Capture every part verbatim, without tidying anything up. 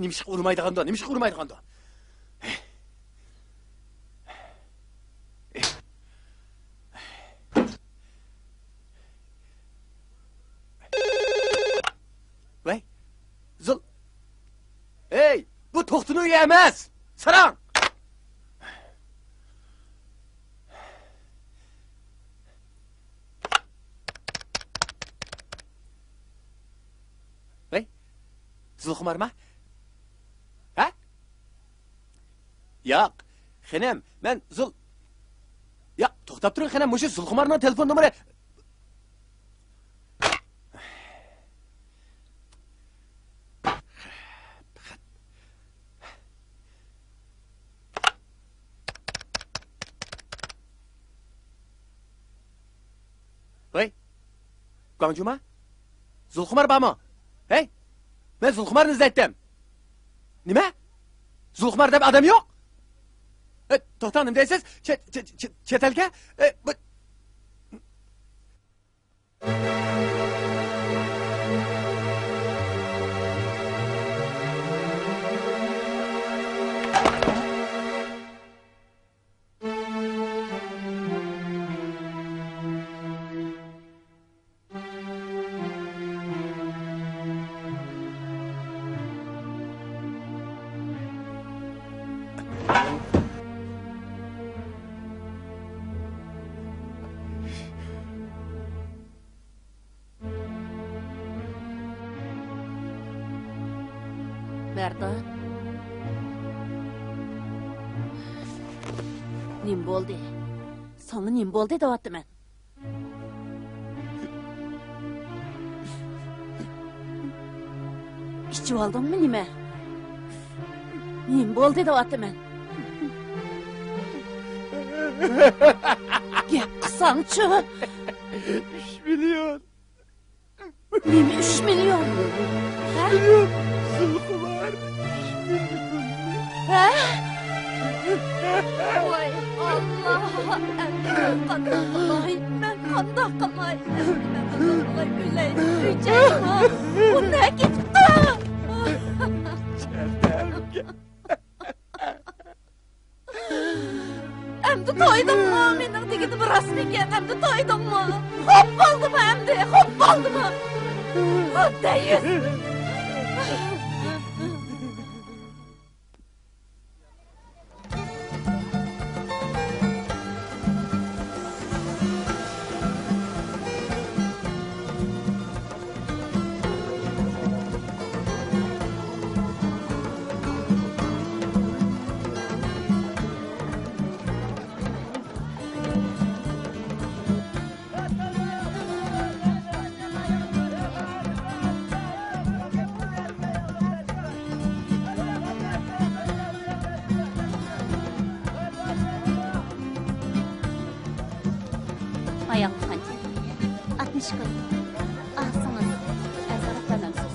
نېمىشقا ئۇرمايدىغاندۇ؟ نېمىشقا ئۇرمايدىغاندۇ؟ ۋەي، زۇل-، ھەي، بۇ توختىنىڭ ئۆيى ئەمەس! ساراڭ! ھەي، زۇلخۇمارما؟ ھە؟ ياق، خېنىم، مەن زۇل-، ياق، توختاپ تۇرۇڭ، خېنىم، مۇشۇ زۇلخۇمارنىڭ تېلېفون نومۇرى. ۋەي، گۇاڭجۇما؟ زۇلخۇمار بارمۇ؟ ھەي، مەن زۇلخۇمارنى ئىزدەيتتىم. نېمە؟ زۇلخۇمار دەپ ئادەم يوق؟ ئە، توختاڭ، نېمە دەيسىز؟ چەت، چەت، چەت، چەت ئەلگە؟ ئە، بۇ مەردان. نېمە بولدى؟ ساڭا نېمە بولدى دەۋاتىمەن. ئىچىۋالدىڭمۇ نېمە؟ نېمە بولدى دەۋاتىمەن. گەپ قىلساڭچۇ. ئۈچ مىليون. نېمە ئۈچ مىليون؟ ھە؟ ئۈچ مىليون. زۇلخۇمار. ئۈچ مىليون. ھە؟ ۋاي ئاللا، ئەمدى مەن قانداق قىلاي؟ مەن قانداق قىلاي؟ ئەمدى مەن قانداق قىلاي؟ ئۆلەي، ئۆچەيما؟ ئۇ نەگە كېتىپتۇ؟ ئەمدى تويدۇڭمۇ؟ مېنىڭ دېگىنىم راستمىكەن؟ ئەمدى تويدۇڭمۇ؟ خوپ بولدىمۇ ئەمدى؟ خوپ بولدىمۇ؟ ئۇ دەييۇس! ئاياغلىق قانچە؟ ئاتمىش كوي. ئالسىڭىز، ئەرزانراق بەرمەمسىز؟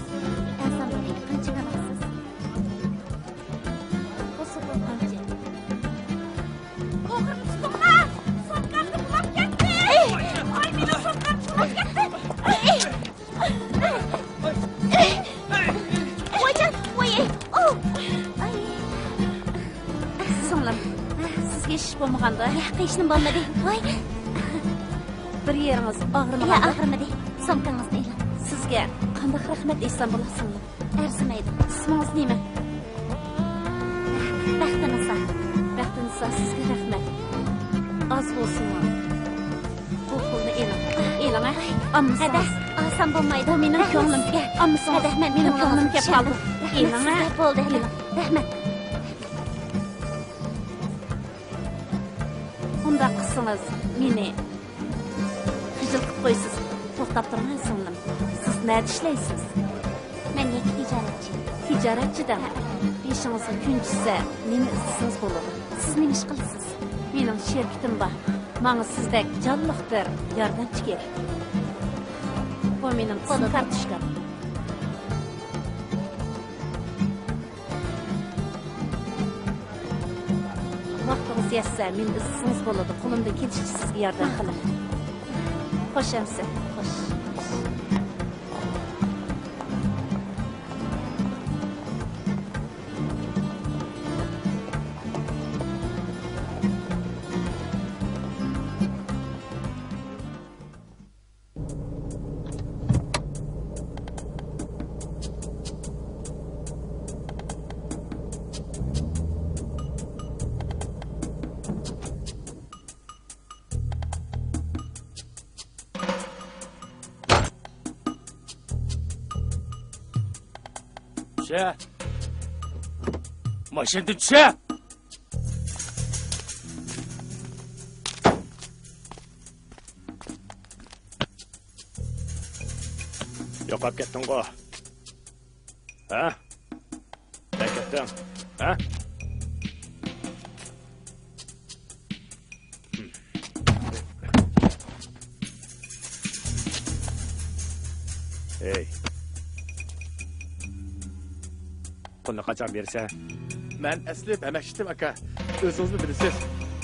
ئەرزان بېرەي، قانچىگە ئالىسىز؟ بۇ سوپا قانچە؟ ئوغرىنى تۇتۇڭلار! سومكامنى بۇلاپ كەتتى! ئاي، مېنىڭ سومكامنى بۇلاپ كەتتى! ۋايجان، ۋاي، ئەي، ئوۋ! ئاي. سىڭلىم، سىزگە ھېچ ئىش بولمىغاندۇ؟ ياق، ھېچنېمە بولمىدى. ۋاي. بىر يېرىڭىز ئاغرىمىغاندۇ؟ ياق، ئاغرىمىدى. سومكىڭىزنى ئېلىڭ. سىزگە قانداق رەھمەت ئېيتسام بولىدۇ، سىڭلىم؟ ئەرزىمەيدۇ. ئىسمىڭىز نېمە؟ بەختىنىسا. بەختىنىسا، سىزگە رەھمەت. ئاز بولسىمۇ، بۇ پۇلنى ئېلىڭ. ئېلىڭ، ھە؟ ئالمىسىڭىز. ھەدە، ئالسام بولمايدۇ. بۇ مېنىڭ كۆڭلۈم. ئالمىسىڭىز. ھەدە، مەن مېنىڭ كۆڭلۈمگە كەپ قالدى. ئېلىڭ، ھە؟ بولدى، ھەدە. رەھمەت. ئۇنداق قىلسىڭىز، مېنى خىجىل قىلىپ قويىسىز. توختاپ تۇرۇڭ، سىڭلىم. سىز نەدە ئىشلەيسىز؟ مەن يەككە تىجارەتچى. تىجارەتچى دەڭ. ھە. بېشىڭىزغا كۈن چۈشسە، مېنى ئىزدىسىڭىز بولىدۇ. سىز نېمە ئىش قىلىسىز؟ مېنىڭ شىركىتىم بار. ماڭا سىزدەك جانلىق بىر ياردەمچى كېرەك. بۇ مېنىڭ ئىسىم كارتوچكام. ۋاقتىڭىز يەتسە، مېنى ئىزدىسىڭىز بولىدۇ. قولۇمدىن كېلىشىچە سىزگە ياردەم قىلىمەن. خوش ئەمىسە. خوش. چۈشە! ماشىنىدىن چۈشە! يوقاپ كەتتىڭغۇ؟ ھە؟ نەگە كەتتىڭ؟ ھە؟ ھەي. پۇلنى قاچان بېرىسەن؟ مەن ئەسلى بەرمەكچىدىم، ئاكا. ئۆزىڭىزمۇ بىلىسىز.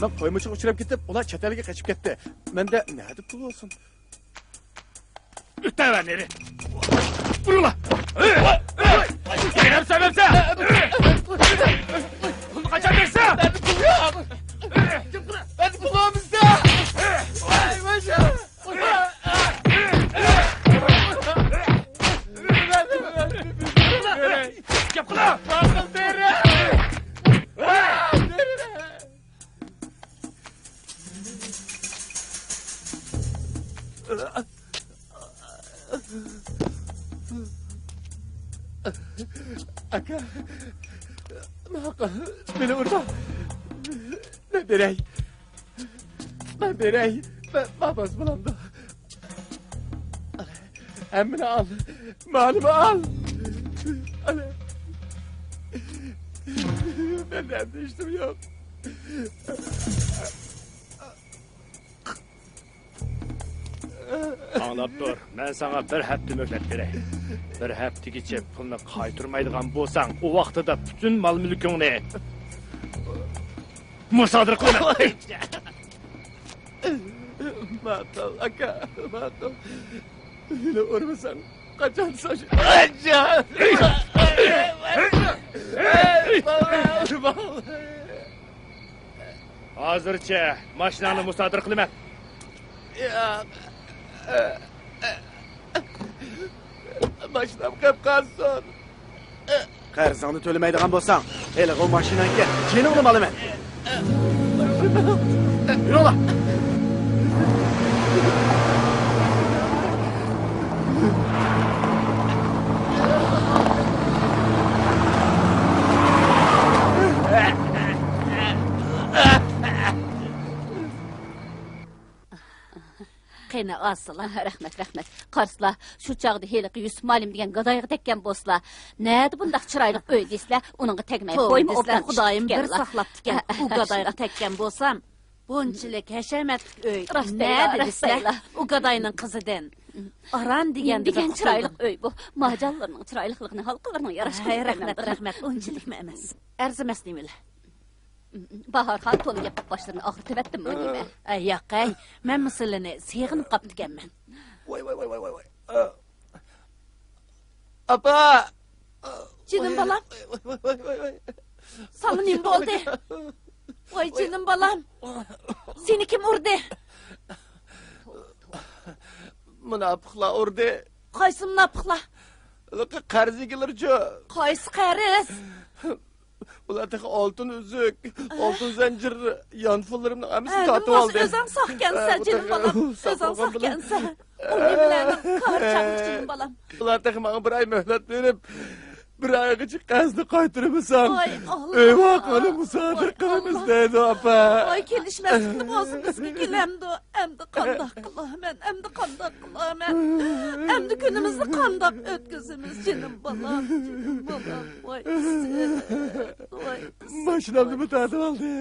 مەن قويمىچىغا ئۇچراپ كېتىپ، ئۇلار چەت ئەلگە قېچىپ كەتتى. مەندە نەدە پۇل بولسۇن؟ ئۆتەۋەر نېرى. ئۇرۇڭلار. بېرەمسەن، بەرمەمسەن؟ پۇلنى قاچان بېرىسەن؟ مەندە پۇل بولمىسا. گەپ قىلما. ئاكا، ماقۇل، مېنى ئۇرما. مەن بېرەي. مەن بېرەي. مەن بارماس بولامدۇ؟ ھەممىنى ئال. مالىمنى ئال. ئانا. مەندە ئەمدى ھېچنېمە يوق. ئاڭلاپ تۇر، مەن ساڭا بىر ھەپتە مۆھلەت بېرەي. بىر ھەپتىگىچە پۇلنى قايتۇرمايدىغان بولساڭ، ئۇ ۋاقتىدا پۈتۈن مال-مۈلكۈڭنى مۇسادىرە قىلىمەن. ماقۇل، ئاكا، ماقۇل. مېنى ئۇرمىساڭ، قاچان ساش-، ھازىرچە ماشىناڭنى مۇسادىرە قىلىمەن. ياق. ماشىنام قېلىپ قالسۇن. قەرزىڭنى تۆلىمەيدىغان بولساڭ، ھېلىقى ماشىناڭنى جېنىڭنىمۇ ئالىمەن. يۈرۈڭلار. قېنى، ئالسىلا. رەھمەت، رەھمەت. قارىسىلا، شۇ چاغدا ھېلىقى يۈسۈپ مالىم دېگەن گادايغا تەگكەن بولسىلا، نەدە بۇنداق چىرايلىق ئۆي دېسىلە، ئۇنىڭغا تەگمەي توۋا قويما، دېسىلە، ئوبدان چۈشۈپ خۇدايىم بىر كەتكەنلا. ساقلاپتىكەن. ئۇ گادايغا تەگكەن بولسام، بۇنچىلىك ھەشەمەتلىك ئۆي راست نەدە دەيلا، دېسىلە، راست دەيلا. ئۇ گاداينىڭ قىزىدىن. ئاران دېگەندە دېگەن بىر چىرايلىق قىلدىم. ئۆي بۇ. ماجانلىرىنىڭ چىرايلىقلىقىنى، ھالقىلىرىنىڭ ياراشلىقىنى ھەي، رەھمەت، كۆرمەمدۇ؟ رەھمەت، ئۇنچىلىكمۇ ئەمەس. ئەرزىمەس نېمىلەر. باھارخان تولا گەپ قىلىپ باشلىرىنى ئاغرىتىۋەتتىممۇ نېمە؟ ئەي، ياق، ئەي، مەنمۇ سىلىنى سېغىنىپ قاپتىكەنمەن. ۋاي، ۋاي، ۋاي، ۋاي، ۋاي، ۋاي. ئاپا! جېنىم بالام. ۋاي، ۋاي، ۋاي، ۋاي، ۋاي. ساڭا نېمە بولدى؟ ۋاي، جېنىم بالام. سېنى كىم ئۇردى؟ مۇناپىقلار ئۇردى. قايسى مۇناپىقلار؟ ھېلىقى قەرز ئىگىلىرىچۇ. قايسى قەرز؟ ئۇلار تېخى ئالتۇن ئۈزۈك، ئالتۇن زەنجىر، يانفونلىرىمنىڭ ھەممىسىنى تارتىۋالدى. ئەمدى بولسا ئۆزۈڭ ساقكەنسەن، جېنىم بالام. ئۆزۈڭ ساقكەنسەن. ئۇ نېمىلەرنىڭ كارى چاغلىق، جېنىم بالام. ئۇلار تېخى ماڭا بىر ئاي مۆھلەت بېرىپ، بىر ئايغىچە قەرزنى قايتۇرمىسام، ئۆي ۋاقىنى مۇسادىرە قىلىمىز دەيدۇ، ئاپا. ۋاي، كېلىشمەسلىكلا بولسا بىزگە كېلەمدۇ؟ ئەمدى قانداق قىلارمەن؟ ئەمدى قانداق قىلارمەن؟ ئەمدى كۈنىمىزنى قانداق ئۆتكۈزىمىز، جېنىم بالام، جېنىم بالام، ۋاي ئىسىت، ۋاي ئىسىت. ماشىنامنىمۇ تارتىۋالدى.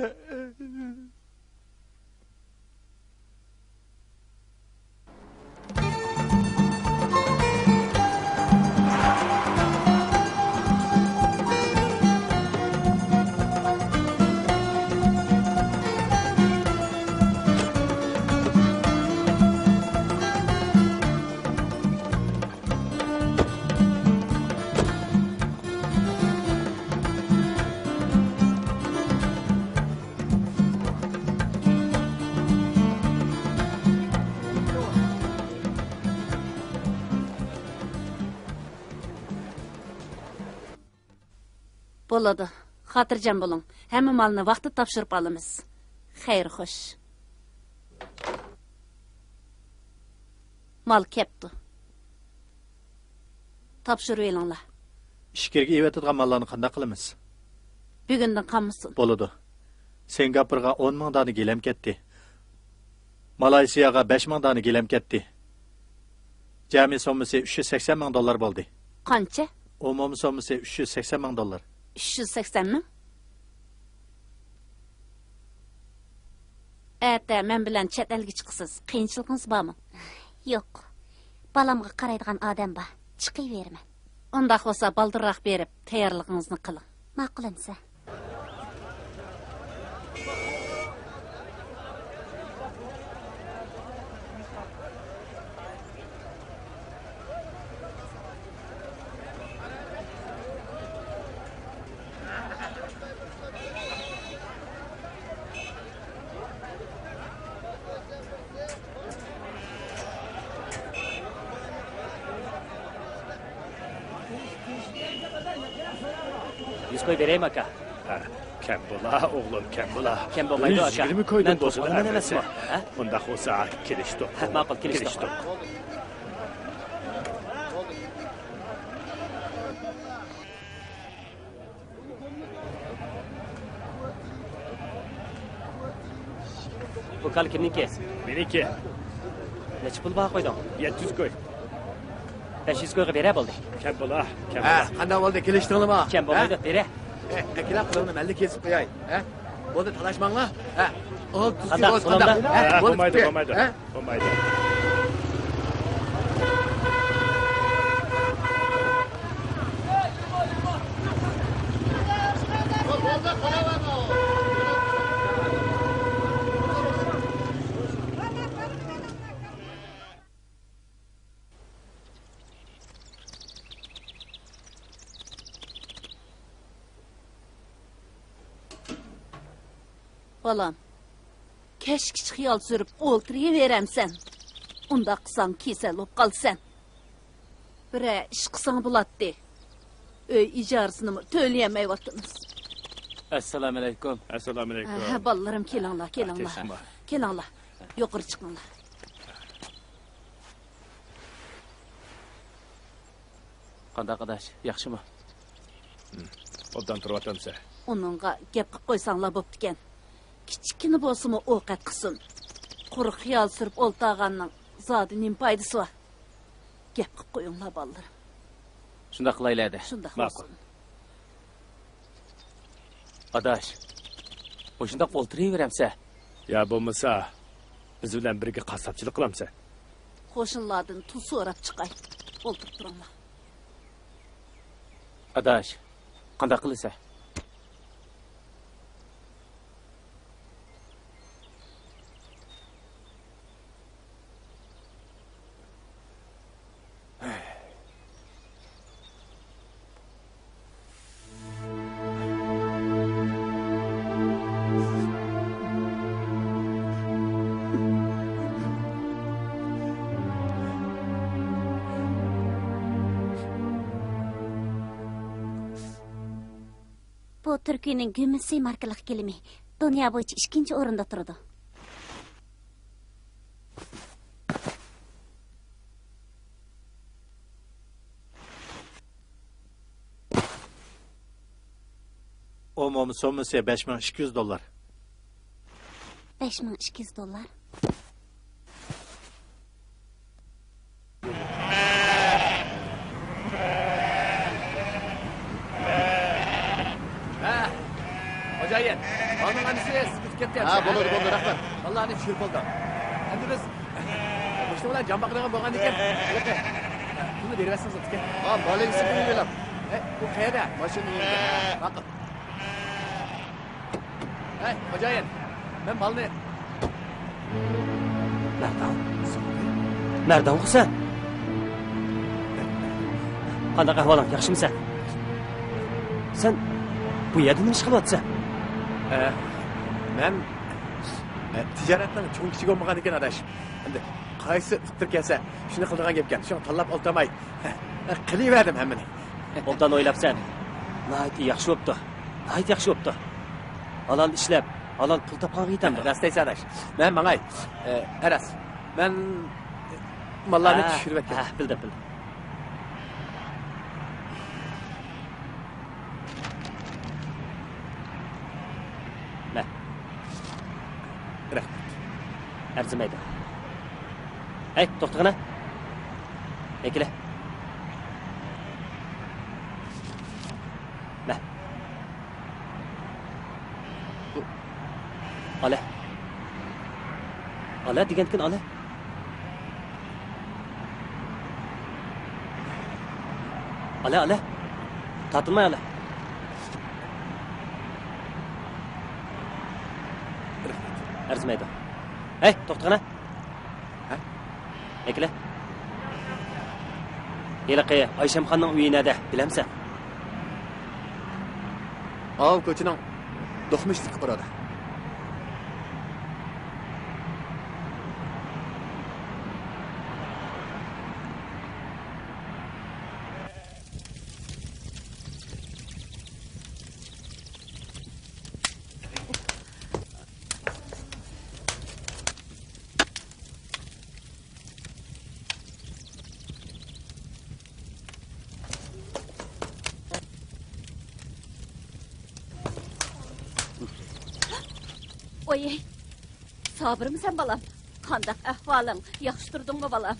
بولىدۇ. خاتىرجەم بولۇڭ. ھەممە مالنى ۋاقتىدا تاپشۇرۇپ ئالىمىز. خەير خوش. مال كەپتۇ. تاپشۇرۇۋېلىڭلار. ئىچكىرىگە ئېۋەتىدىغان ماللارنى قانداق قىلىمىز؟ بۈگۈندىن قالمىسۇن. بولىدۇ. سىنگاپورغا ئون مىڭ دانە گىلەم كەتتى. مالايسىياغا بەش مىڭ دانە گىلەم كەتتى. جەمئىي سوممىسى ئۈچ يۈز سەكسەن مىڭ دوللار بولدى. قانچە؟ ئومۇمىي سوممىسى ئۈچ يۈز سەكسەن مىڭ دوللار. ئۈچ يۈز سەكسەن مىڭ؟ ئەتە مەن بىلەن چەت ئەلگە چىقىسىز. قىيىنچىلىقىڭىز بارمۇ؟ يوق. بالامغا قارايدىغان ئادەم بار. چىقىۋېرىمەن. ئۇنداق بولسا، بالدۇرراق بېرىپ، تەييارلىقىڭىزنى قىلىڭ. ماقۇل ئەمىسە. يۈز كوي بېرەيمۇ، ئاكا؟ ھە، كەم بولا، ئوغلۇم، كەم بولا. كەم بولمايدۇ، ئاكا. يۈز يىگىرمە كويدىن بولسىلا ئەمەسمۇ؟ ھە؟ ئۇنداق بولسا، كېلىشتۇق. ھە، ماقۇل، كېلىشتۇق. كېلىشتۇق. بۇ كالا كىمنىڭكى؟ مېنىڭكى. نەچچە پۇل باھا قويدۇڭ؟ يەتتە يۈز كوي. بەش يۈز كويغا بېرە بولدى. كەم بولا، كەم ھە، بولا. قانداق بولدى؟ كېلىشتىڭلىما؟ كەم بولمايدۇ، ھە؟ بېرە. ئە، ئەكېلە، قولۇڭنى مەنلا كېسىپ قوياي. ھە؟ بولدى، تالاشماڭلار. ھە؟ ئالتە يۈز قانداق، بولسا قانداق؟ ھە، ھە، بولدى، بولمايدۇ، پۈتتى. بولمايدۇ. ھە؟ بولمايدۇ. بالام، كەچكىچە خىيال سۈرۈپ ئولتۇرۇۋېرەمسەن؟ ئۇنداق قىلساڭ كېسەل بولۇپ قالىسەن. بىرەر ئىش قىلساڭ بولاتتى. ئۆي ئىجارىسىنىمۇ تۆلىيەلمەيۋاتىمىز. ئەسسالامۇئەلەيكۇم. ئەسسالامۇئەلەيكۇم. ھە، بالىلىرىم، كېلىڭلار، كېلىڭلار. كېلىڭلار، يۇقىرى چىقىڭلار. قانداق ئاداش، ياخشىمۇ؟ ھىم، ئوبدان تۇرۇۋاتامسەن؟ ئۇنىڭغا گەپ قىلىپ قويساڭلار بوپتىكەن. كىچىككىنە بولسىمۇ ئوقەت قىلسۇن. قۇرۇق خىيال سۈرۈپ ئولتۇرغاننىڭ زادى نېمە پايدىسى بار؟ گەپ قىلىپ قويۇڭلار، بالىلىرىم. شۇنداق قىلايلى ھەدە. شۇنداق بولسۇن. ئاداش، مۇشۇنداق ئولتۇرۇۋېرەمسە؟ يا بولمىسا، بىز بىلەن بىرگە قاسساپچىلىق قىلامسەن؟ قوشنىلاردىن تۇز سوراپ چىقاي. ئولتۇرۇپ تۇرۇڭلار. ئاداش، قانداق قىلىسەن؟ بۇ تۈركىيەنىڭ گۈمۈسى ماركىلىق گىلىمى. دۇنيا بويىچە ئىككىنچى ئورۇندا تۇرىدۇ. ئومۇمىي سوممىسى بەش مىڭ ئىككى يۈز دوللار. بەش مىڭ ئىككى يۈز دوللار. ھە، خوجايىن، مالنىڭ ھەممىسى سېتىلىپ كەتتى. ھە، بولدى، بولدى، رەھمەت. ماللارنى چۈشۈرۈپ بولدۇم. ئەمدى بىز مۇشۇنىڭ بىلەن جان باقىدىغان بولغاندىكىن، ھېلىقى پۇلنى بېرىۋەتسىڭىز بولىدىكەن. ھە، مال ئىگىسى پۇلنى بېرىڭ. ھە، بۇ قەيەردە؟ ماشىنا ئۆيىدە. ماقۇل. ھەي، خوجايىن، مەن مالنى. مەردان. مەردانغۇ سەن؟ قانداق ئەھۋالىڭ، ياخشىمۇسەن؟ سەن بۇ يەردە نېمە ئىش قىلىۋاتىسەن؟ ئە، مەن، ئە، تىجارەتنىڭ چوڭ-كىچىكى بولمىغاندىكىن، ئاداش. ئەمدى قايسى ئۇتتۇر كەلسە، شۇنى قىلىدىغان گەپكەن. شۇڭا تاللاپ ئولتۇرماي، قىلىۋەردىم ھەممىنى. ئوبدان ئويلاپسەن. ناھايىتى ياخشى بوپتۇ. ناھايىتى ياخشى بوپتۇ. ھالال ئىشلەپ، ھالال پۇل تاپقانغا يېتەمدۇ؟ راست دەيسەن، ئاداش. مەن ماڭاي. ئە، ئەرەس. مەن ماللارنى ھە، چۈشۈرۈۋەتكەن. ھە، بىلدىم، بىلدىم. رەھمەت. ئەرزىمەيدۇ. ھەي، توختىغىنا. ھەي، كېلە. مە. ئالە. ئالە دېگەنكىن ئالە. ئالە، ئالە. تارتىنماي ئالە. ئەرزىمەيدۇ. ھەي، توختىغىنا. ھە؟ ئەكېلە. ھېلىقى ئايشەمخاننىڭ ئۆيى نەدە، بىلەمسەن؟ ئاۋۇ كوچىنىڭ دوقمۇشتىكى قورۇدا. ئوي، سابىرمىسەن بالام؟ قانداق ئەھۋالىڭ؟ ياخشى تۇردۇڭمۇ بالام؟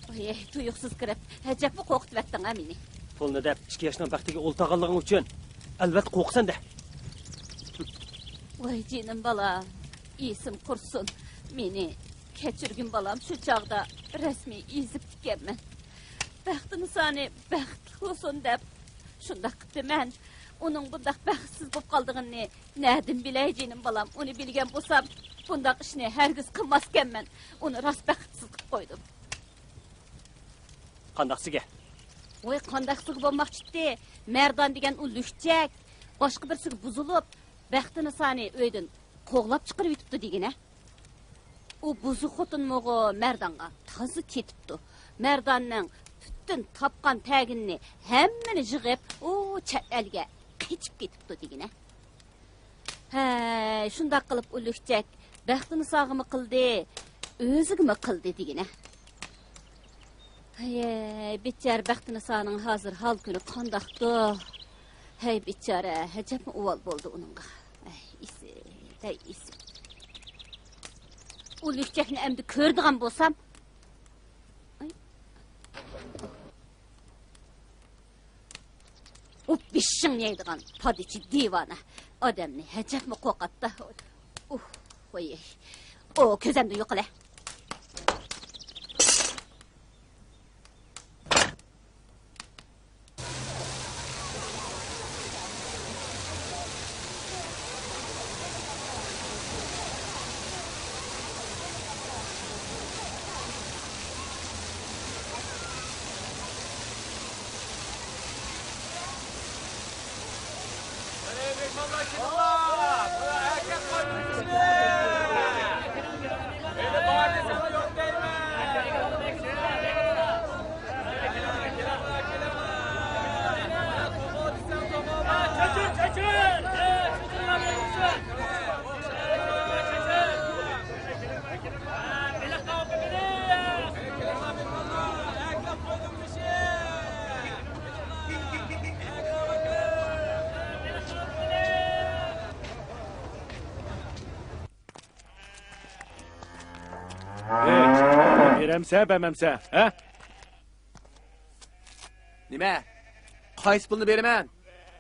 ئوي، تۇيۇقسىز كىرىپ، ئەجەبمۇ قورقۇتۇۋەتتىڭ ھە مېنى. پۇلنى دەپ ئىككى ياشنىڭ بەختىگە ئولتۇرغانلىقىڭ ئۈچۈن ئەلۋەتتە قورقىسەن-دە. ۋاي جېنىم بالام، ئېسىم قۇرسۇن. مېنى كەچۈرگىن بالام، شۇ چاغدا رەسمىي ئېزىپتىكەنمەن. بەختىنىسانى بەختلىك بولسۇن دەپ شۇنداق قىپتىمەن. ئۇنىڭ بۇنداق بەختسىز بولۇپ قالىدىغىنىنى نەدىن بىلەي جېنىم بالام؟ ئۇنى بىلگەن بولسام بۇنداق ئىشنى ھەرگىز قىلماسكەنمەن. ئۇنى راست بەختسىز قىلىپ قويدۇم. قانداقسىگە؟ ۋاي، قانداقسىگە بولماقچىتتى؟ مەردان دېگەن ئۇ لۈكچەك باشقا بىرسىگە بۇزۇلۇپ، بەختىنىسانى ئۆيدىن قوغلاپ چىقىرىۋېتىپتۇ دېگىنە. ئۇ بۇزۇق خوتۇنمۇغۇ مەردانغا تازا كېتىپتۇ. مەرداننىڭ پۈتۈن تاپقان تەگىنىنى ھەممىنى يىغىپ، ئۇ چەت ئەلگە قېچىپ كېتىپتۇ دېگىنە. ھەي، شۇنداق قىلىپ ئۇ لۈكچەك بەختىنىساغىمۇ قىلدى، ئۆزىگىمۇ قىلدى دېگىنە. ھەي، بىچارە بەختىنىسانىڭ ھازىر ھال كۈنى قانداقتۇ؟ ھەي، بىچارە، ئەجەبمۇ ئۇۋال بولدى ئۇنىڭغا. ھەي، ئىسىت، ھەي، ئىسىت. ئۇ لۈكچەكنى ئەمدى كۆرىدىغان بولسام. ئاي. ئۇ بېشىڭنى يەيدىغان پادىچى دىۋانە. ئادەمنى ئەجەبمۇ قورقاتتى. ئۇھ، ۋاي. ئۇ كۆزۈمدىن يوقىلە. ئېي، بېرەمسە، بەرمەمسە، ھە؟ نېمە؟ قايسى پۇلنى بېرىمەن؟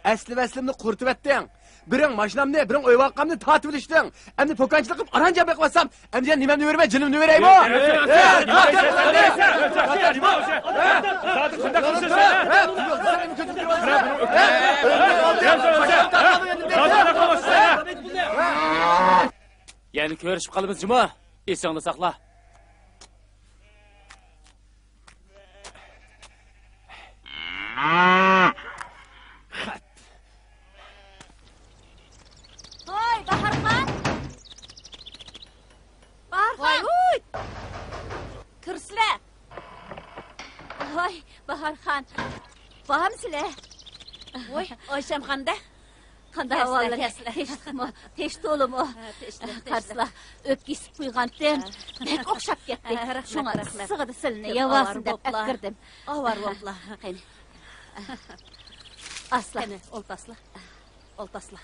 ئەسلى ۋەسلىمنى قۇرۇتۇۋەتتىڭ. بىرىڭ ماشىنامنى، بىرىڭ ئۆيۋاققامنى تارتىۋېلىشتىڭ. ئەمدى پوكانچىلىق قىلىپ ئاران جان بېقىۋاتسام، ئەمدى يەنە نېمەمنى بېرىمەن؟ جېنىمنى بېرەيمۇ؟ يەنە كۆرۈشۈپ قالىمىز جۇمۇ. ئېسىڭدە ساقلا. ھوي، باھارخان! باھارخان! ۋاي، ۋۇي! كىرسىلە! ۋاي، باھارخان! بارمسىلە؟ ۋوي، ئايشەمخاندا. قانداق ئەھۋاللىرى؟ كەلسىلە. تىنچلىقمۇ؟ تىنچ تولىمۇ؟ ھە، تىنچلىق، تىنچلىق. قارىسىلا، ئۆپكە ئېسىپ قويغانتىم. ھە. بەك ئوخشاپ كەتتى. ھە، رەھمەت، شۇڭا رەھمەت. ئىسسىغىدا سىلىنى ياۋارسىن دەپ ئەكىردىم. ئاۋارە بوپلا. قېنى. ئاسلا. قېنى، ئولتاسلا. ئولتاسلا.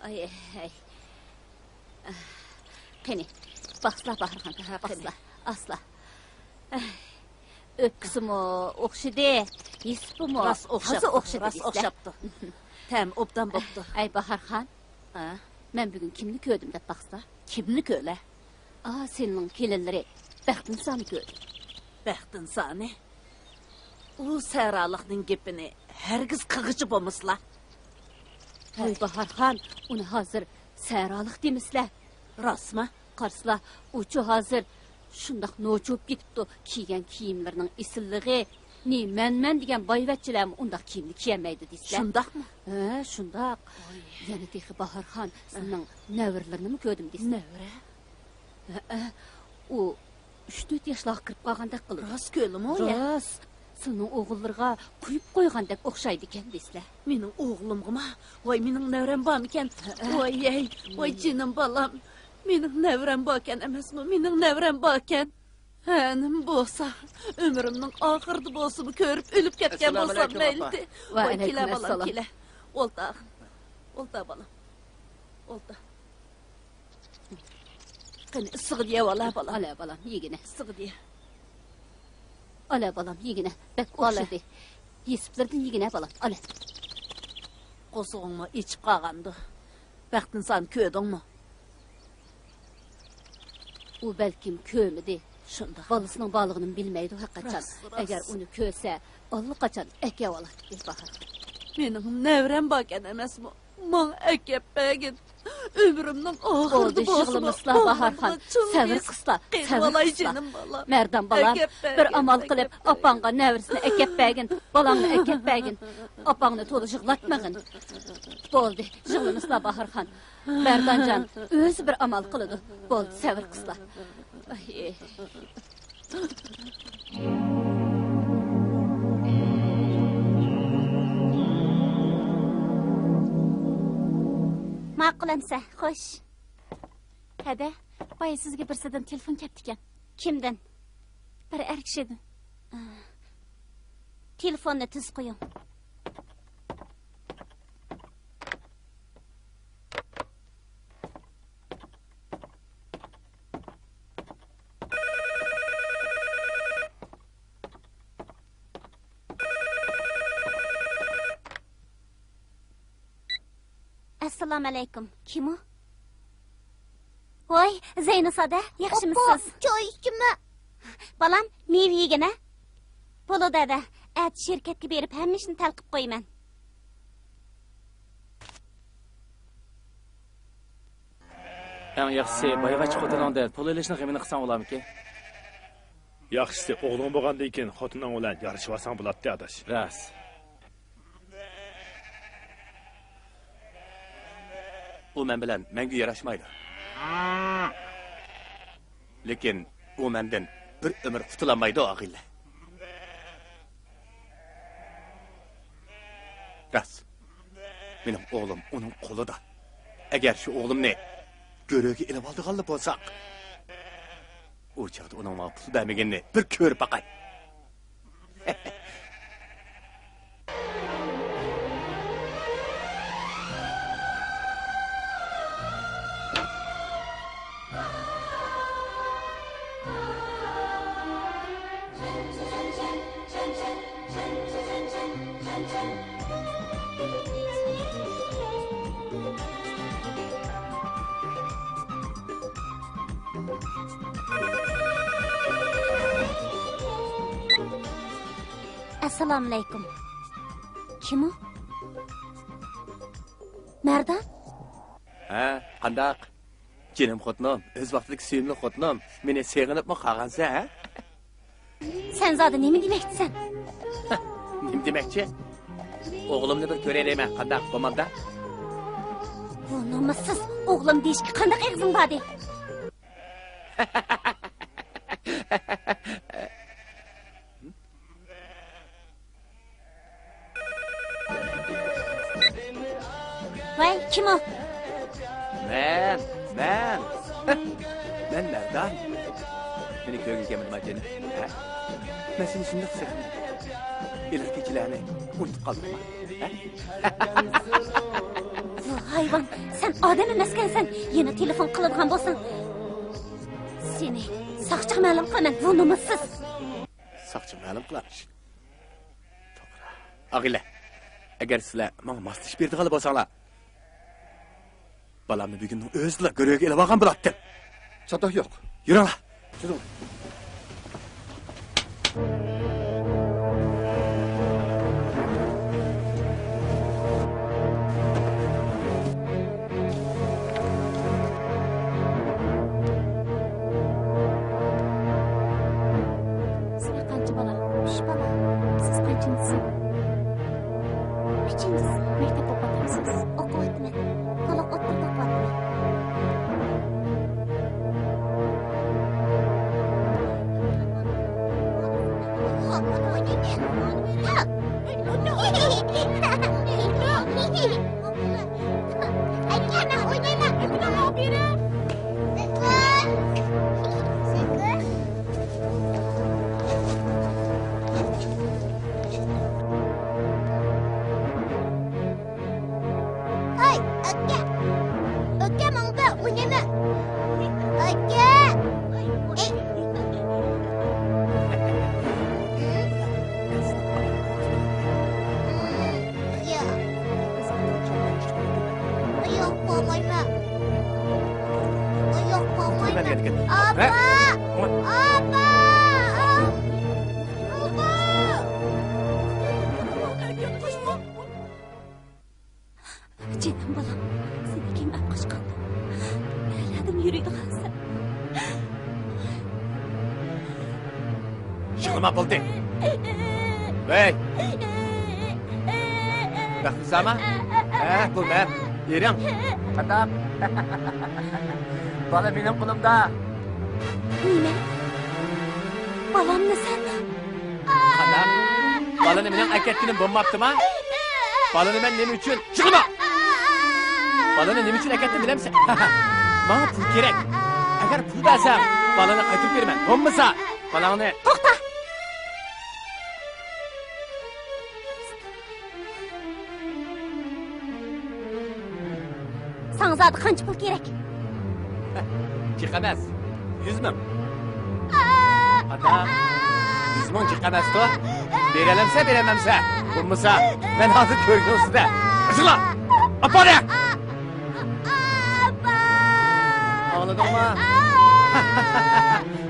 ئاي، ئاي. قېنى، باقسىلا باھارخان، ھە، قېنى. باقسىلا، ئاسلا. ئەي، ئۆپكىسىمۇ ئوخشىدى، يېسىپىمۇ راست ئوخشاپتۇ، تازا ئوخشىدى راست دېسىلە. ئوخشاپتۇ. تەم ئوبدان بوپتۇ. ئەي، باھارخان، ھە؟ مەن بۈگۈن كىمنى كۆردۈم دەپ باقسا؟ كىمنى كۆرە؟ ئا، سېنىڭ كېلىنلىرى بەختىنىسانى كۆردۈم. بەختىنىسانى؟ ئۇ سەھرالىقنىڭ گېپىنى ھەرگىز قىلغۇچى بولمىسىلا. ۋاي باھارخان، ئۇنى ھازىر سەھرالىق دېمىسىلە. راستمۇ؟ قارىسىلا، ئۇچۇ ھازىر شۇنداق نوچى بولۇپ كېتىپتۇ. كىيگەن كىيىملىرىنىڭ ئېسىللىقى، نى مەن-مەن دېگەن بايۋەچچىلەرمۇ ئۇنداق كىيىمنى كىيەلمەيدۇ دېسىلە. شۇنداقمۇ؟ ھە، شۇنداق. ۋاي. يەنە تېخى باھارخان، سېنىڭ نەۋرىلىرىنىمۇ كۆردۈم دېسىلە. نەۋرە؟ ھەئە، ئۇ ئۈچ-تۆت ياشلارغا كىرىپ قالغاندەك قىلىدۇ. راست كۆرىمۇ يا؟ راست. سېنىڭ ئوغۇللىرىغا قويۇپ قويغاندەك ئوخشايدىكەن دېسىلە. مېنىڭ ئوغلۇمغىمۇ؟ ۋاي، مېنىڭ نەۋرەم بارمىكەن؟ ھەئە. ۋاي، ھەي، ۋاي، جېنىم بالام. مېنىڭ نەۋرەم باركەن ئەمەسمۇ؟ مېنىڭ نەۋرەم باركەن. ھە، نېمە بولسا، ئۆمرۈمنىڭ ئاخىرىدا بولسىمۇ كۆرۈپ ئۆلۈپ كەتكەن بولسام مەيلىدى. ۋەئەلەيكۇم ئەسسالام. ۋاي، كېلە بالام، كېلە. ئولتۇر. ئولتۇر بالام. ئولتۇر. قېنى، ئىسسىغىدە يەۋالا بالام. ئالە بالام، يېگىنە. ئىسسىغىدە يە. ئالە بالام، يېگىنە. بەك ئوخشىدى. يېسىپلىرىدىن يېگىنە بالام، ئالە. قورسىقىڭمۇ ئېچىپ قالغاندۇ. بەختىنىسانى كۆردۈڭمۇ؟ ئۇ بەلكىم كۆرمىدى. شۇنداق. بالىسىنىڭ بارلىقىنىمۇ بىلمەيدۇ ھەقىچان. راست، راست. ئەگەر ئۇنى كۆرسە، ئاللىقاچان ئەكەۋالاتتى باھار. مېنىڭ نەۋرەم باركەن ئەمەسمۇ؟ ماڭا ئەكەپ بەرگىن. ئۆمرۈمنىڭ ئاخىرىدا بولسىمۇ، بولدى، يىغلىمىسىلا باھارخان. سەۋر قىسلا، سەۋر قىسلا. مەردان بالام، بىر ئامال قىلىپ، ئاپاڭغا نەۋرىسىنى ئەكەپ بەرگىن، بالاڭنى ئەكەپ بەرگىن. ئاپاڭنى تولا يىغلاتمىغىن. بولدى، يىغلىمىسىلا باھارخان. مەردانجان ئۆزى بىر ئامال قىلىدۇ. بولدى، سەۋر قىسلا. ئاي. ماقۇل ئەمسە، خوش. ھەدە، بايا سىزگە بىرسىدىن تېلېفون كەپتىكەن. كىمدىن؟ بىر ئەر كىشىدىن. تېلېفوننى تىز قويۇڭ. ئەسسالامۇئەلەيكۇم. كىم ئۇ؟ ۋاي، زەينۇس ھەدە، ياخشىمۇسىز؟ ئاپا، چاي ئىچىمەن. بالام، مېۋە يېگىنە. بولىدۇ ھەدە، ئەتە شىركەتكە بېرىپ ھەممە ئىشنى ھەل قىلىپ قويىمەن. ئەڭ ياخشىسى بايۋەچچە خوتۇنۇڭدىن پۇل ئېلىشنىڭ غېمىنى قىلساڭ بولارمىكىن؟ ياخشىسى ئوغلۇڭ بولغاندىن كېيىن خوتۇنۇڭ بىلەن يارىشىۋالساڭ بولاتتى، ئاداش. راست. ئۇ مەن بىلەن مەڭگۈ ياراشمايدۇ. لېكىن ئۇ مەندىن بىر ئۆمۈر قۇتۇلالمايدۇ، ئاغىنىلەر. راست. مېنىڭ ئوغلۇم ئۇنىڭ قولىدا. ئەگەر شۇ ئوغلۇمنى گۆرۈگە ئېلىۋالىدىغانلا بولساق، ئۇ چاغدا ئۇنىڭ ماڭا پۇل بەرمىگىنىنى بىر كۆرۈپ باقاي. ئەسسالامۇئەلەيكۇم. كىم ئۇ؟ مەردان؟ ھە، قانداق؟ جېنىم خوتۇنۇم، ئۆز ۋاقتىدىكى سۆيۈملۈك خوتۇنۇم، مېنى سېغىنىپمۇ قالغانسەن، ھە؟ سەن زادى نېمە دېمەكچىسەن؟ نېمە دېمەكچى؟ ئوغلۇمنى بىر كۆرەي دەيمەن، قانداق، بولمامدا؟ بۇ نومۇسسىز ئوغلۇم دېيىشكە قانداق ئېغىزىڭ باردى؟ ۋاي، كىم ئۇ؟ مەن، مەن. مەن مەردان. مېنى كۆرگۈڭ كەلمىدىما، جېنىم؟ ھە؟ مەن سېنى شۇنداق سېغىندىم. ھېلىقى كېچىلەرنى ئۇنتۇپ قالدىڭما؟ ھە؟ ۋاي ھايۋان، سەن ئادەم ئەمەسكەنسەن، يەنە تېلېفون قىلىدىغان بولساڭ. سېنى ساقچىغا مەلۇم قىلىمەن، بۇ نومۇسسىز. ساقچىغا مەلۇم قىلارمىش. توغرا. ئاغىلە، ئەگەر سىلەر ماڭا ماسلىشىپ بېرىدىغانلا بولساڭلار، بالامنى بۈگۈننىڭ ئۆزىدىلا گۆرۈگە ئېلىۋالغان بولاتتىم. چاتاق يوق. يۈرۈڭلار. يۈرۈڭ. سىلەر قانچە بالا؟ ئۈچ بالا. سىز قانچىنچىسى؟ ئۈچىنچىسى. مەكتەپتە ئوقۇۋاتامسىز؟ ئوقۇۋاتىمەن. تولۇق ئوتتۇرىدا ئوقۇۋاتىمەن. ھەي، ئاكا! ئاكا، ماڭا بىر ئوينايمەن. ئاكا! ياق. ياق، بولمايمەن. ياق، بولمايمەن. ئاپا! ئاپا! ئاپا! جېنىم بالام، سېنى كىم ئەپ قاچقان؟ نەلەردىن يۈرىدىغانسەن؟ يىغلىما بولدى. ۋەي! بەختىسامە؟ ھە، بۇ مەن. بېرىڭ. قانداق؟ بالا مېنىڭ قولۇمدا. نېمە؟ بالامنى سەن؟ قانداق؟ بالىنى مېنىڭ ئەكەتكىنىم بولماپتىما؟ بالىنى مەن نېمە ئۈچۈن؟ يىغلىما! بالىنى نېمە ئۈچۈن ئەكەتتىم بىلەمسەن؟ ماڭا پۇل كېرەك. ئەگەر پۇل بەرسەڭ، بالىنى قايتۇرۇپ بېرىمەن. بولمىسا، بالاڭنى. توختا! ساڭا زادى قانچە پۇل كېرەك؟ جىق ئەمەس، يۈز مىڭ. ئاتا، يۈز مىڭ جىق ئەمەستۇ؟ بېرەلەمسە، بېرەلمەمسە؟ بولمىسا، مەن ھازىر كۆرگۈنىڭ ئۈستىدە. ئېسىللا! ئاپارە! ئاڭلىدىڭمۇ؟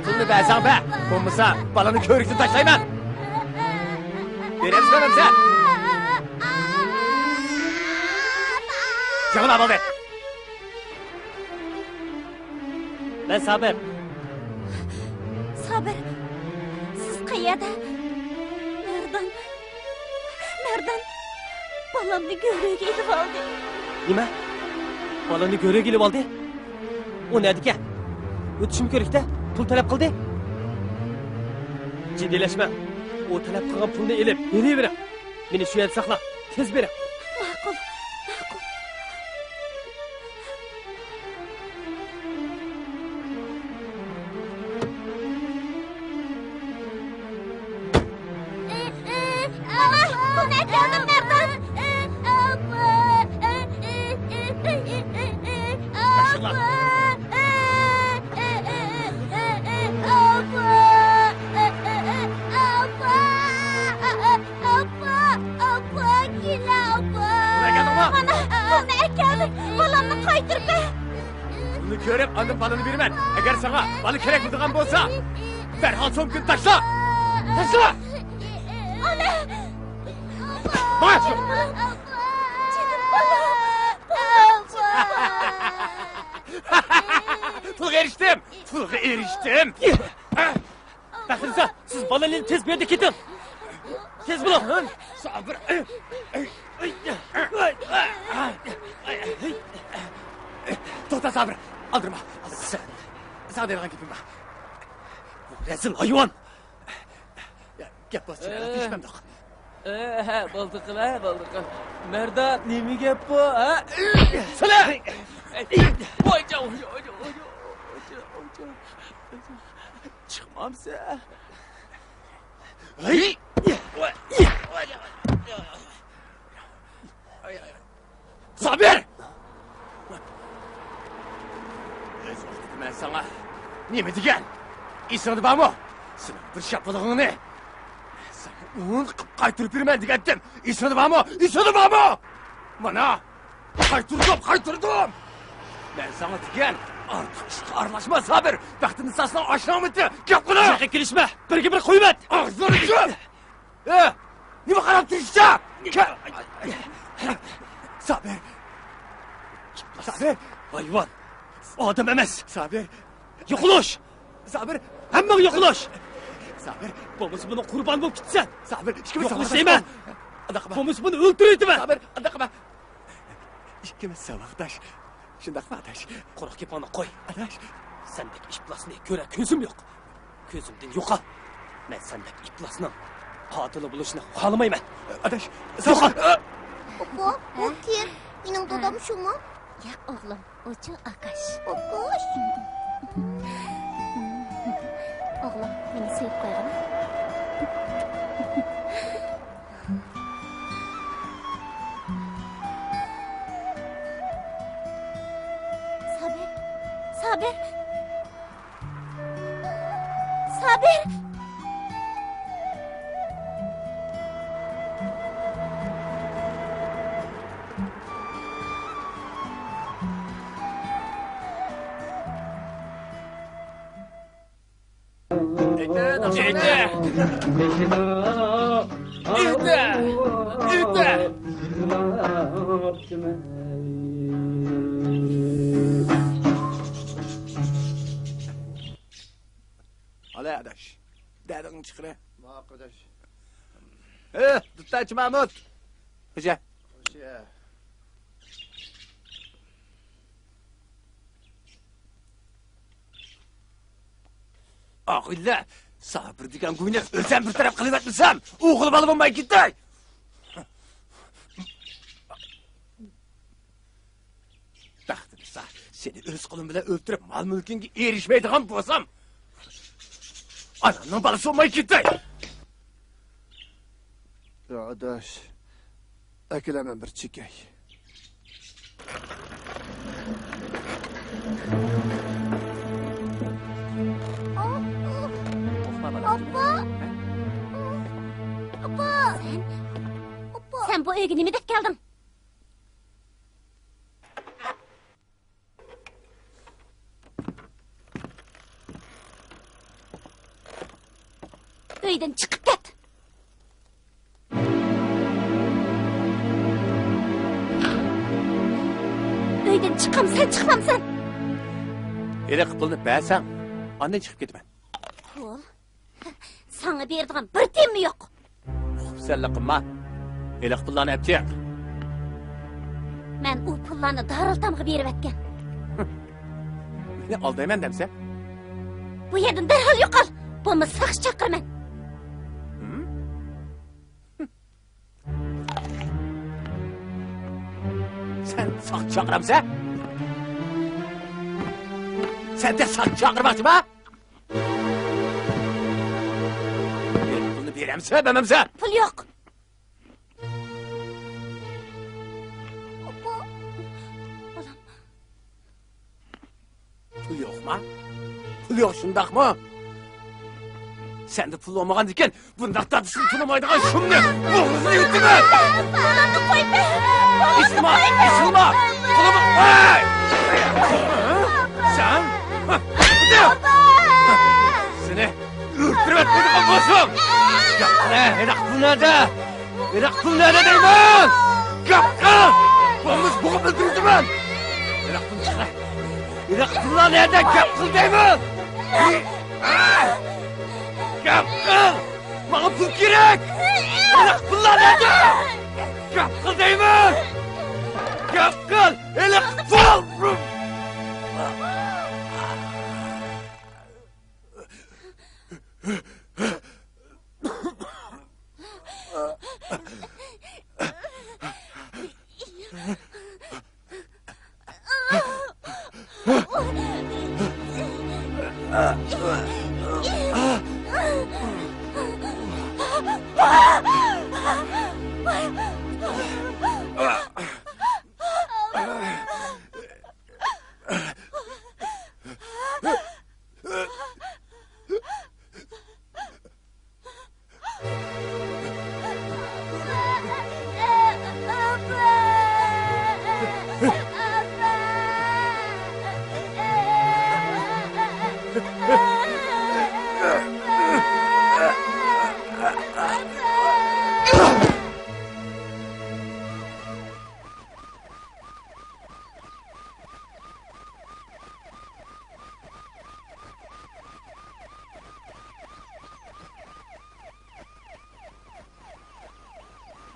پۇلنى بەرسەڭ بەر، بولمىسا، بالىنى كۆۋرۈكتىن تاشلايمەن. بېرەمسە، بېرەمسە؟ يىغلا بولدى. مەن سابىر. سابىر، سىز قەيەردە؟ مەردان، مەردان بالامنى گۆرۈگە ئېلىۋالدى. نېمە؟ بالامنى گۆرۈگە ئېلىۋالدى؟ ئۇ نەدىكەن؟ ئۆتۈشۈم كۆرۈكتە پۇل تەلەپ قىلدى. جىددىيلەشمەڭ. ئۇ تەلەپ قىلغان پۇلنى ئېلىپ بېرىۋېرىڭ. مېنى شۇ يەردە ساقلاڭ. تېز بېرىڭ. ماقۇل، ماقۇل. ئاپا، ئاپا، كېلە، ئاپا. بۇنى ئەكەلدىڭمۇ؟ مانا، بۇنى ئەكەلدىم. بالامنى قايتۇرۇپ بەر. بۇنى كۆرۈپ، ئاندىن بالىنى بېرىمەن. ئەگەر ساڭا بالا كېرەك بولىدىغان بولسا، دەرھال سومكىنى تاشلا. تاشلا! ئانا! ماڭا! جېنىم بالام! پۇلغا ئېرىشتىم! پۇلغا ئېرىشتىم! بەختىنىسا، سىز بالىنى تېز بۇ يەردىن كېتىڭ! تېز بولۇڭ! سابىر! توختا، سابىر! ئالدىرىما! ساڭا دەيدىغان گېپىم بار. بۇ رەزىل ھايۋان! گەپ بولسا، تىنچلىنىپ. ھە، بولدى قىل، ھە، بولدى قىل. مەردان، نېمە گەپ بۇ، ھە؟ سىلە! ۋايجان، ۋايجان، ۋايجان. چىقمامسەن؟ ھەي! سابىر! ئۆز ۋاقتىدا مەن ساڭا نېمە دېگەن؟ ئېسىڭدە بارمۇ؟ سېنىڭ بىر شاپىلىقىڭنى ساڭا ئون قىلىپ قايتۇرۇپ بېرىمەن دېگەنتىم. ئېسىڭدە بارمۇ؟ ئېسىڭدە بارمۇ؟ مانا، قايتۇردۇم، قايتۇردۇم! مەن ساڭا دېگەن، ئارتۇق ئىشقا ئارىلاشما، سابىر! بەختىنىساسنىڭ ئاشنىڭمىتى، گەپ قىلىڭ! بۇ يەرگە كېلىشمە! بىر گېپىنى قويۇۋەت! ئاغزىڭنى ئېچىپ! ئە، نېمە قاراپ تۇرۇشسا؟ سابىر! سابىر! ھايۋان! ئادەم ئەمەس! سابىر! يوقىلىش! سابىر! ھەممىڭ يوقىلىش! سابىر! بولمىسا بۇنىڭ قۇربانى بولۇپ كېتىسەن! سابىر! ئىككىمىز يوقىلىش دەيمەن! ئۇنداق قىلما! بولمىسا بۇنى ئۆلتۈرۈۋېتىمەن! سابىر! ئۇنداق قىلما! ئىككىمىز ساۋاقداش. شۇنداقمۇ، ئاداش؟ قۇرۇق گېپىڭنى قوي. ئاداش. سەندەك ئىپلاسنى كۆرەر كۆزۈم يوق. كۆزۈمدىن يوقال. مەن سەندەك ئىپلاسنىڭ قاتىلى بولۇشنى خالىمايمەن. ئاداش، يوقال! بۇ، بۇ كىم؟ مېنىڭ دادام شۇمۇ؟ ياق، ئوغلۇم، ئۇچۇ ئاكاش. ئاكاش؟ ئوغلۇم، مېنى سۆيۈپ قويغىنا. سابىر! سابىر! سابىر! ئېيتە، ئېيتە! ئېيتە! ئېيتە! ئالا ئاداش، دەردىڭنى چىقىرە. ماقۇل ئاداش. ھە، دۇتتاچى مامۇت. خوشە. خوشە. ئاغىلە، سابىر دېگەن گۇينى ئۆزۈم بىر تەرەپ قىلىۋەتمىسەم، ئوغۇل بالا بولماي كېتەي. بەختىنىسا، سېنى ئۆز قولۇم بىلەن ئۆلتۈرۈپ، مال-مۈلكۈڭگە ئېرىشمەيدىغان بولسام، ئانامنىڭ بالىسى بولماي كېتەي. يا ئاداش، ئەكېلە مەن بىر چېكەي. ئاپا! ئاپا! سەن، ئاپا! سەن بۇ ئۆيگە نېمە دەپ كەلدىڭ؟ ئۆيدىن چىقىپ كەت! ئۆيدىن چىقامسەن، چىقمامسەن؟ ھېلىقى پۇلنى بەرسەڭ، ئاندىن چىقىپ كېتىمەن. پۇل؟ ساڭا بېرىدىغان بىر تىيىنمۇ يوق. خۇپسەنلىك قىلما. ھېلىقى پۇللارنى ئەپ چىق. مەن ئۇ پۇللارنى دارىلئېتامغا بېرىۋەتكەن. مېنى ئالدايمەن دەمسەن؟ بۇ يەردىن دەرھال يوقال، بولمىسا ساقچى چاقىرىمەن. ھىم؟ سەن ساقچى چاقىرامسەن؟ سەن دە ساقچى چاقىرماقچىما؟ پۇلنى بېرەمسەن، بەرمەمسەن؟ پۇل يوق. ئاپا. بالام. پۇل يوقما؟ پۇل يوق، شۇنداقمۇ؟ سەندە پۇل بولمىغاندىكىن، بۇنداق دادىسىنى تونۇمايدىغان شۇمنى بوغۇزىنى يۇتىمەن! ئاپا، ئۇنى قويۇپ بەر! ئېسىلما! ئېسىلما! قولۇمنى، ۋاي! سەن؟ سېنى ئۆلتۈرۈۋەتمەيدىغان بولسام! گەپ قىلە، ھېلىقى پۇل نەدە؟ ھېلىقى پۇل نەدە دەيمەن؟ گەپ قىل! بولمىسا بوغۇپ ئۆلتۈرۈۋېتىمەن! ھېلىقى پۇلنى چىقار! ھېلىقى پۇللار نەدە؟ گەپ قىل دەيمەن! گەپ قىل! ماڭا پۇل كېرەك! ھېلىقى پۇللار نەدە؟ گەپ قىل دەيمەن! گەپ قىل! ھېلىقى پۇل!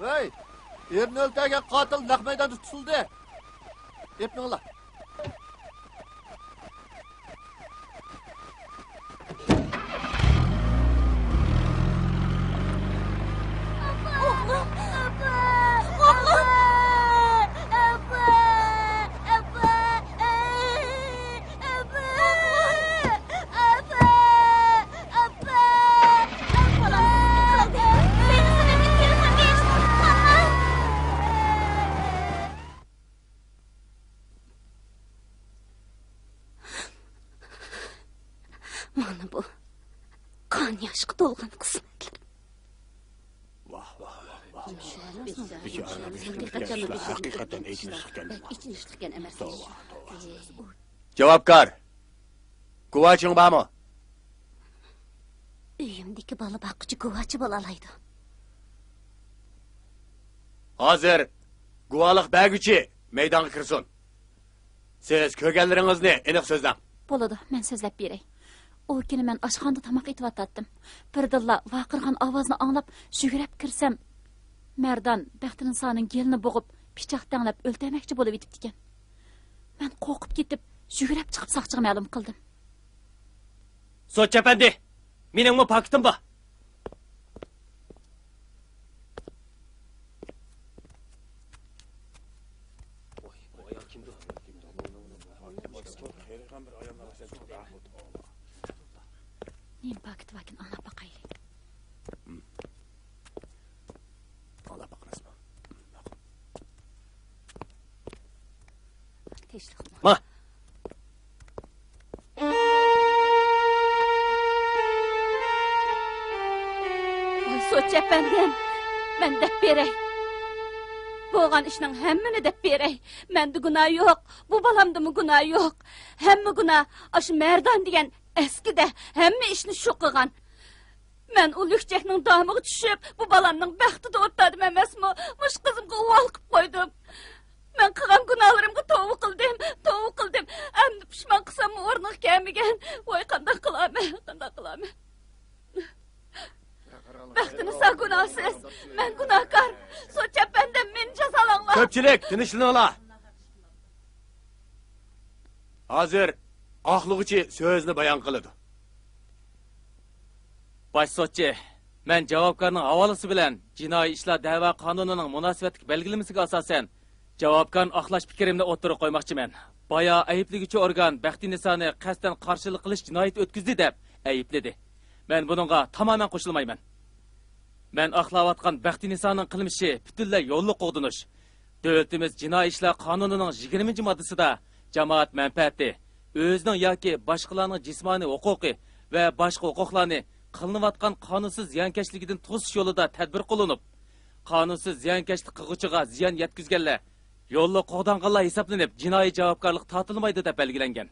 ھەي! ئېرىنى ئۆلتۈرگەن قاتىل نەق مەيداندا تۇتۇلدى. ئېلىپ مېڭىڭلار. مانا بۇ قان ياشقا تولغان قىسمەتلىرىم. ۋاھ، ۋاھ، ۋاھ، ۋاھ. ھەقىقەتەن ئېچىنىشلىق ئىكەن. توۋا، توۋا. جاۋابكار، گۇۋاچىڭ بارمۇ؟ ئۆيۈمدىكى بالا باققۇچى گۇۋاچى بولالايدۇ. ھازىر گۇۋاھلىق بەرگۈچى مەيدانغا كىرسۇن. سىز كۆرگەنلىرىڭىزنى ئېنىق سۆزلەڭ. بولىدۇ، مەن سۆزلەپ بېرەي. ئۇ كۈنى مەن ئاشخانىدا تاماق ئېتىۋاتاتتىم. بىردىنلا ۋارقىرىغان ئاۋازنى ئاڭلاپ، يۈگۈرۈپ كىرسەم، مەردان بەختىنىسانىڭ گېلىنى بوغۇپ، پىچاق تەڭلەپ ئۆلتۈرمەكچى بولۇۋېتىپتىكەن. مەن قورقۇپ كېتىپ، يۈگۈرۈپ چىقىپ ساقچىغا مەلۇم قىلدىم. سوتچى ئەپەندى، مېنىڭمۇ پاكىتىم بار. نېمە پاكىت باركىن، ئاڭلاپ باقايلى. ئاڭلاپ باقىمىزمۇ؟ تىنچلىقمۇ؟ ما! ۋاي سوتچى ئەپەندىم، مەن دەپ بېرەي. بولغان ئىشنىڭ ھەممىنى دەپ بېرەي. مەندە گۇناھ يوق، بۇ بالامدىمۇ گۇناھ يوق. ھەممە گۇناھ ئاشۇ مەردان دېگەن ئەسكىدە ھەممە ئىشنى شۇ قىلغان. مەن ئۇ لۈكچەكنىڭ دامىغا چۈشۈپ، بۇ بالامنىڭ بەختىدە ئولتۇردۇم ئەمەسمۇ؟ مۇشۇ قىزىمغا ئۇۋال قىلىپ قويدۇم. مەن قىلغان گۇناھلىرىمغا توۋا قىلدىم، توۋا قىلدىم. ئەمدى پۇشمان قىلساممۇ ئورنىغا كەلمىگەن. ۋاي، قانداق قىلارمەن، قانداق قىلارمەن؟ بەختىنىسا گۇناھسىز، مەن گۇناھكار. سوتچى ئەپەندىم، مېنى جازالاڭلار. كۆپچىلىك، تىنچلىنىڭلار. ھازىر ئاقلىغۇچى سۆزىنى بايان قىلىدۇ. باش سوتچى، مەن جاۋابكارنىڭ ھاۋالىسى بىلەن جىنايى ئىشلار دەۋا قانۇنىنىڭ مۇناسىۋەتلىك بەلگىلىمىسىگە ئاساسەن، جاۋابكارنى ئاقلاش پىكرىمنى ئوتتۇرىغا قويماقچىمەن. بايا ئەيىبلىگۈچى ئورگان بەختىنىسانى قەستەن قارشىلىق قىلىش جىنايىتى ئۆتكۈزدى دەپ ئەيىبلىدى. مەن بۇنىڭغا تامامەن قوشۇلمايمەن. مەن ئاقلاۋاتقان بەختىنىسانىڭ قىلمىشى پۈتۈنلەي يوللۇق قوغدىنىش. دۆلىتىمىز جىنايى ئىشلار قانۇنىنىڭ يىگىرمىنچى ماددىسىدا جامائەت مەنپەئەتى، ئۆزىنىڭ ياكى باشقىلارنىڭ جىسمانىي ھوقۇقى ۋە باشقا ھوقۇقلارنى قىلىنىۋاتقان قانۇنسىز زىيانكەشلىكىدىن توسۇش يولىدا تەدبىر قوللىنىپ، قانۇنسىز زىيانكەشلىك قىلغۇچىغا زىيان يەتكۈزگەنلەر يوللۇق قوغدانغانلار ھېسابلىنىپ، جىنايى جاۋابكارلىققا تارتىلمايدۇ دەپ بەلگىلەنگەن.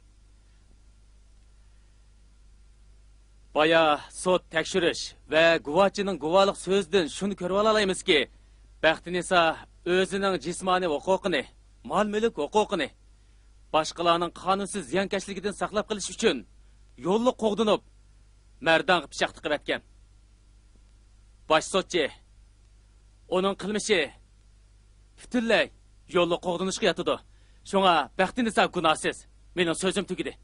بايا سوت تەكشۈرۈش ۋە گۇۋاچىنىڭ گۇۋاھلىق سۆزىدىن شۇنى كۆرۈۋالالايمىزكى، بەختىنىسا ئۆزىنىڭ جىسمانىي ھوقۇقىنى، مال-مۈلۈك ھوقۇقىنى باشقىلارنىڭ قانۇنسىز زىيانكەشلىكىدىن ساقلاپ قېلىش ئۈچۈن يوللۇق قوغدىنىپ، مەردانغا پىچاق تىقىۋەتكەن. باش سوتچى، ئۇنىڭ قىلمىشى پۈتۈنلەي يوللۇق قوغدىنىشقا ياتىدۇ. شۇڭا بەختىنىسا گۇناھسىز. مېنىڭ سۆزۈم تۈگىدى.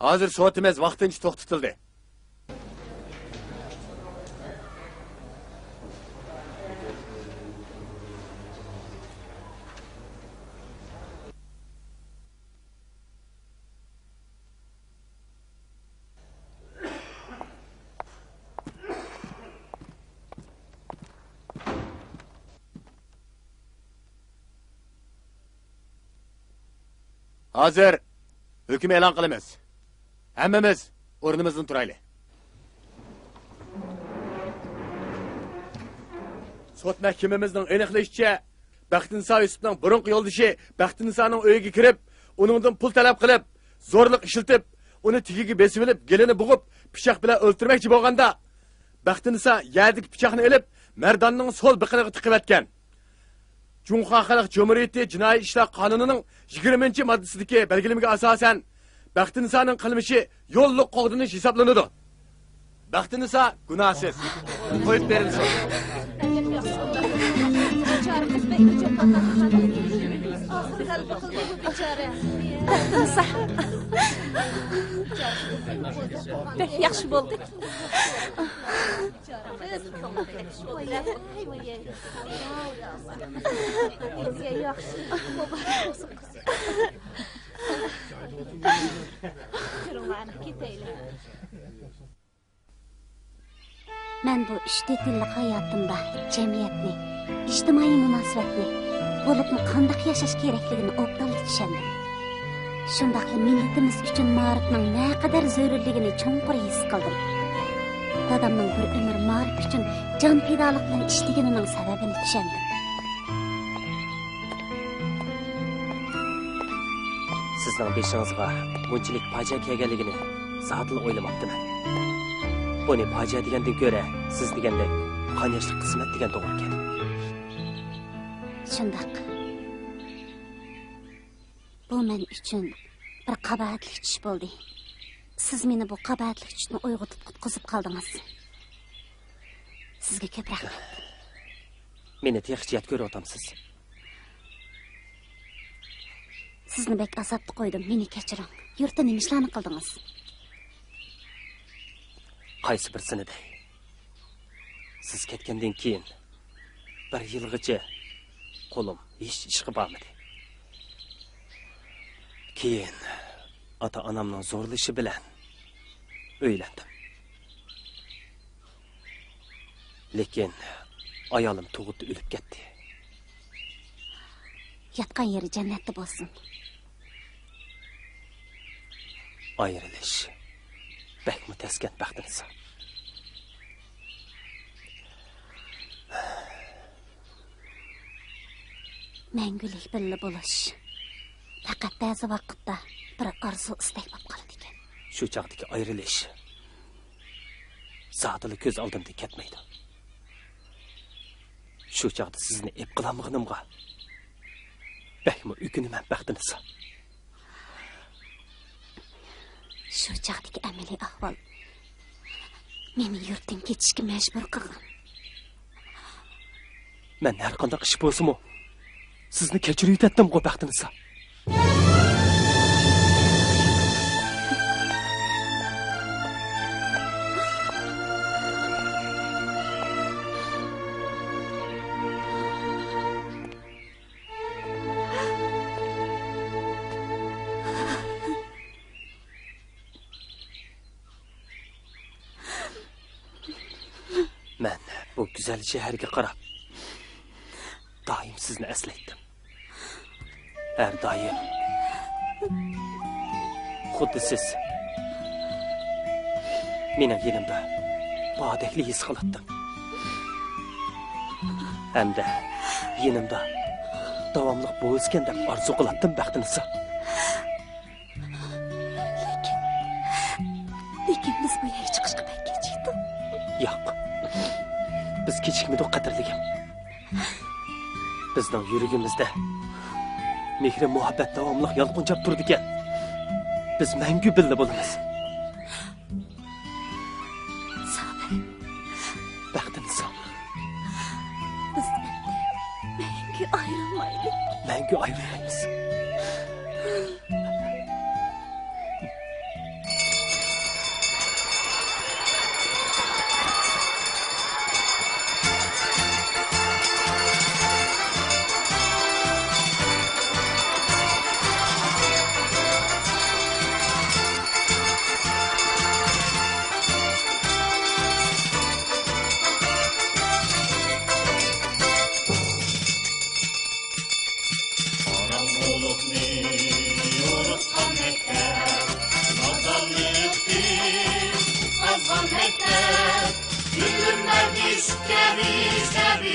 ھازىر سوتىمىز ۋاقتىنچە توختىتىلدى. ھازىر ھۆكۈم ئېلان قىلىمىز. ھەممىمىز ئورنىمىزدىن تۇرايلى. سوت مەھكىمىمىزنىڭ ئېنىقلىشىچە، بەختىنىسا يۈسۈپنىڭ بۇرۇنقى يولدىشى بەختىنىسانىڭ ئۆيىگە كىرىپ، ئۇنىڭدىن پۇل تەلەپ قىلىپ، زورلۇق ئىشلىتىپ، ئۇنى تېگىگە بېسىۋېلىپ، گېلىنى بوغۇپ، پىچاق بىلەن ئۆلتۈرمەكچى بولغاندا، بەختىنىسا يەردىكى پىچاقنى ئېلىپ، مەرداننىڭ سول بېقىنىغا تىقىۋەتكەن. جۇڭخۇا خەلق جۇمھۇرىيىتى جىنايى ئىشلار قانۇنىنىڭ يىگىرمىنچى ماددىسىدىكى بەلگىلىمىگە ئاساسەن، بەختىنىسانىڭ قىلمىشى يوللۇق قوغدىنىش ھېسابلىنىدۇ. بەختىنىسا گۇناھسىز. قويۇپ بېرىلسۇن. بەختىنىسا بەك ياخشى بولدى. مەن بۇ ئۈچ تۆت يىللىق ھاياتىمدا جەمئىيەتنى، ئىجتىمائىي مۇناسىۋەتنى، بولۇپمۇ قانداق ياشاش كېرەكلىكىنى ئوبدانلا چۈشەندىم. شۇنداقلا مىللىتىمىز ئۈچۈن مائارىپنىڭ نەقەدەر زۆرۈرلۈكىنى چوڭقۇر ھېس قىلدىم. دادامنىڭ بىر ئۆمۈر مائارىپ ئۈچۈن جان پىدالىق بىلەن ئىشلىگىنىنىڭ سەۋەبىنى چۈشەندىم. سىزنىڭ بېشىڭىزغا بۇنچىلىك پاجىئە كەلگەنلىكىنى زادىلا ئويلىماپتىمەن. بۇنى پاجىئە دېگەندىن كۆرە، سىز دېگەندەك قان ياشلىق قىسمەت دېگەن توغرىكەن. شۇنداق. بۇ مەن ئۈچۈن بىر قاباھەتلىك چۈش بولدى. سىز مېنى بۇ قاباھەتلىك چۈشتىن ئويغىتىپ قۇتقۇزۇپ قالدىڭىز. سىزگە كۆپ رەھمەت. مېنى تېخىچە يات كۆرۈۋاتامسىز؟ سىزنى بەك ئازابتا قويدۇم، مېنى كەچۈرۈڭ. يۇرتتا نېمە ئىشلارنى قىلدىڭىز؟ قايسى بىرسىنى دەي؟ سىز كەتكەندىن كېيىن بىر يىلغىچە قولۇم ھېچ ئىشقا بارمىدى. كېيىن ئاتا-ئانامنىڭ زورلىشى بىلەن ئۆيلەندىم. لېكىن ئايالىم تۇغۇتتا ئۆلۈپ كەتتى. ياتقان يېرى جەننەتتە بولسۇن. ئايرىلىش بەكمۇ تەسكەن، بەختىنىسا. مەڭگۈلۈك بىللە بولۇش پەقەت بەزى ۋاقىتتا بىر ئارزۇ ئىستەك بولۇپ قالىدىكەن. شۇ چاغدىكى ئايرىلىش زادىلا كۆز ئالدىمدىن كەتمەيدۇ. شۇ چاغدا سىزنى ئېپ قىلالمىغىنىمغا بەكمۇ ئۆكۈنىمەن، بەختىنىسا. شۇ چاغدىكى ئەمەلىي ئەھۋال مېنى يۇرتتىن كېتىشكە مەجبۇر قىلغان. مەن ھەرقانداق ئىش بولسىمۇ، سىزنى كەچۈرۈۋېتەتتىمغۇ، بەختىنىسا. مەن بۇ گۈزەل شەھەرگە قاراپ دائىم سىزنى ئەسلەيتتىم. ھەر دائىم خۇددى سىز مېنىڭ يېنىمدا باردەكلا ھېس قىلاتتىم. ھەمدە يېنىمدا داۋاملىق بولسىكەن دەپ ئارزۇ قىلاتتىم، بەختىنىسا. لېكىن، لېكىن بىز بۇ يەرگە چىقىشقا بەك كېچىكتۇق. ياق، بىز كېچىكمىدۇق، قەدىرلىكىم. بىزنىڭ يۈرىكىمىزدە مېھرى-مۇھەببەت داۋاملىق يالقۇنجاپ تۇرىدىكەن. بىز مەڭگۈ بىللە بولىمىز. سابىر. بەختىنىسا. بىز ئەمدى مەڭگۈ ئايرىلمايلى. مەڭگۈ ئايرىلمايمىز. قاراڭغۇلۇقنى يورۇتقان مەكتەپ، نادانلىقتىن قازغان مەكتەپ، بىلىم بەرگۈچى كەبى، كەبى